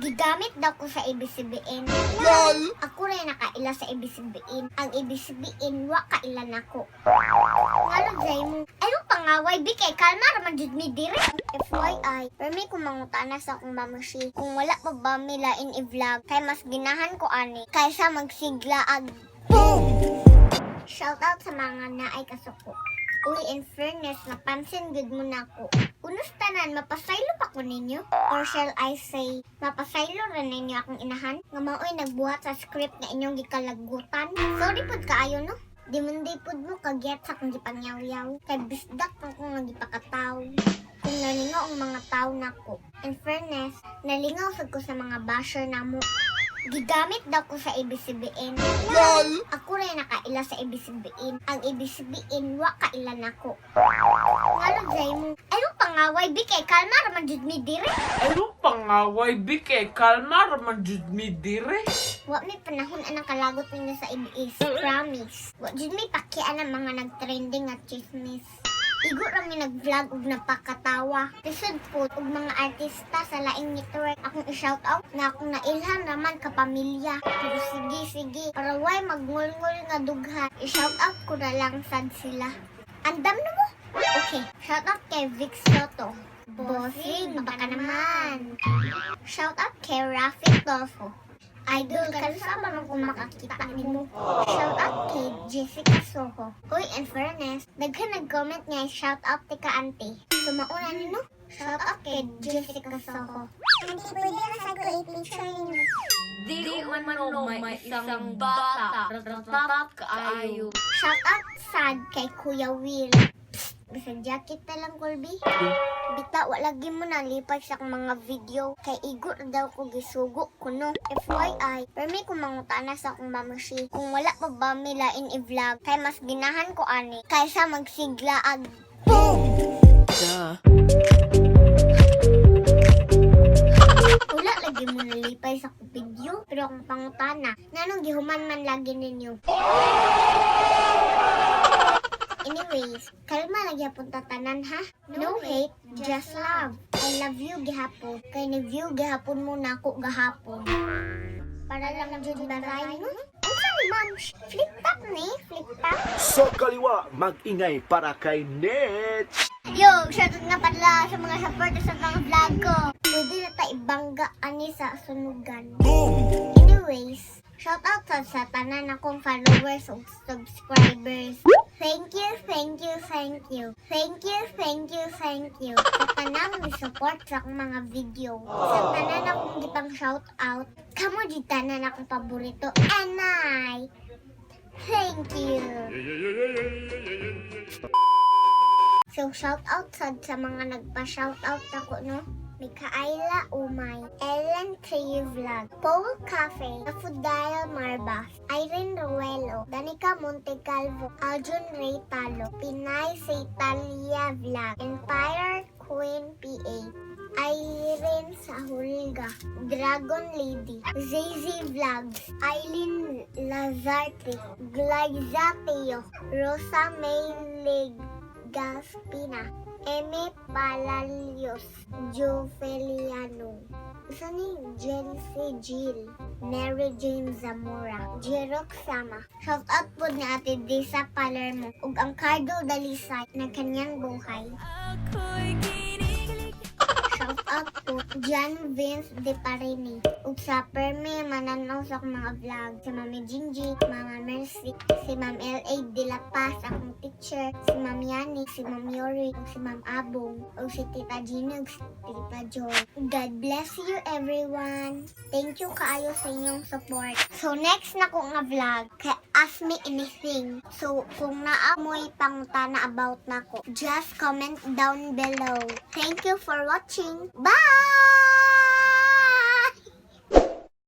Gigamit daw ko sa ABCBN. LOL! Ako rin nakaila sa ABCBN. Ang ABCBN, wa kaila nako. Ngano jay mo? Ay, pangaway, bi kay kalma raman jud mi dire. FYI, permi ko mangutana sa akong mamashi kung wala pa ba mi lain i-vlog kay mas ginahan ko ani kaysa magsigla ag Boom! Shout out sa mga naay kasuko. Uy, in fairness, napansin gud mo nako. Unos tanan, mapasaylo pa ko ninyo? Or shall I say, mapasaylo ra ninyo akong inahan? Nga maoy nagbuhat sa script nga inyong gikalagutan? Sorry pud kaayo, no? Di man di pud mo kagyat sa akong gipangyaw-yaw. Kay bisdak man ko nga gipakataw. Kung nalingaw ang mga tao nako. In fairness, nalingaw sad ko sa mga basher namo. Gigamit daw ko sa ABCBN. LOL! Ako rin nakaila sa ABCBN. Ang ABCBN, wa kaila nako. Ngano jay mo? Ay, pangaway, bi kay kalma raman jud mi dire. Ano pangaway, bi kay kalma raman jud mi dire. Wa mi panahon anang kalagot ninyo sa ABS. Promise. Wa jud mi pakian ang mga nagtrending at chismis. Igo ra mi nag-vlog ug napakatawa. Lisod po og mga artista sa laing network akong i-shout out na akong nailhan raman kapamilya. Pero sige, sige, para way magngulngul nga dughan, i-shout out ko na lang sad sila. Andam na mo? Okay, shout out kay Vic Soto. Bossing, baka naman. Shout out kay Rafi Tofo. Idol, kanus-a man kung makakita nimo. Shout out kay Jessica Soho. Uy, in fairness, daghan nag-comment nga shout out ti ka, auntie. So mauna ni, no? Shout out kay Jessica Soho. Auntie, pwede na sa ko i-picture ninyo. Di man may isang bata, ratat kaayo. Shout out sad kay Kuya Will. Psst, bisag jacket na lang, Colby. Bita, wala lagi mo nalipay sa akong mga video. Kay igo ra daw ko gisugo kuno. FYI, permi ko mangutana sa akong mamashi kung wala pa ba mi lain i-vlog kay mas ginahan ko ani kaysa magsigla ag Boom! Duh. Wala lagi mo nalipay sa akong video. Pero akong pangutana, nganong gihuman man lagi ninyo? Anyways, kalma lang gyapon tatanan, ha. No hate, just love. I love you gihapon. Kay ni-view gihapon mo nako gahapon. Para lang jud baray, no? Unsa ni, ma'am? Flip top ni? Flip top? Sa kaliwa, mag-ingay para kay Nets. Yo, shoutout nga pala sa mga supporters sa mga vlog ko. Pwede na ta ibangga ani sa sunugan. Boom! Anyways, shoutout sa tanan akong followers ug subscribers. Thank you, thank you, thank you. Thank you, thank you, thank you. Sa tanang support sa akong mga video. Sa tanan akong gipang shout out, kamo di tanan akong paborito. And I thank you. So, shout out sad sa mga nagpa-shout out ako, no? Mikaela Umay, Ellen Tree Vlog, Paul Cafe, Afudail Marbas, Irene Ruelo, Danica Montecalvo, Aljun Ray Talo, Pinay sa Italia Vlog, Empire Queen PA, Irene Sahulga, Dragon Lady, ZZ Vlogs, Eileen Lazarte, Glyza Teo, Rosa May Gaspina, Eme Palalios, Joe Feliano, isa ni Jency Jill, Mary Jane Zamora, Jerox Sama. Shout out po ni Ate Disa Palermo ug ang Cardo Dalisay na kanyang buhay. Shout out po John Vince De Parini ug sa permi mananaw sa akong mga vlog, si Mami Jinji, Mama Mercy, si Ma'am L.A. De La Paz, akong teacher, si Ma'am Yani, si Ma'am Yori, ug si Ma'am Abong, ug si Tita Gina, ug si Tita Joy. God bless you, everyone. Thank you kaayo sa inyong support. So next na ko nga vlog kay Ask Me Anything. So kung naa mo'y pangutana about nako, just comment down below. Thank you for watching. Bye!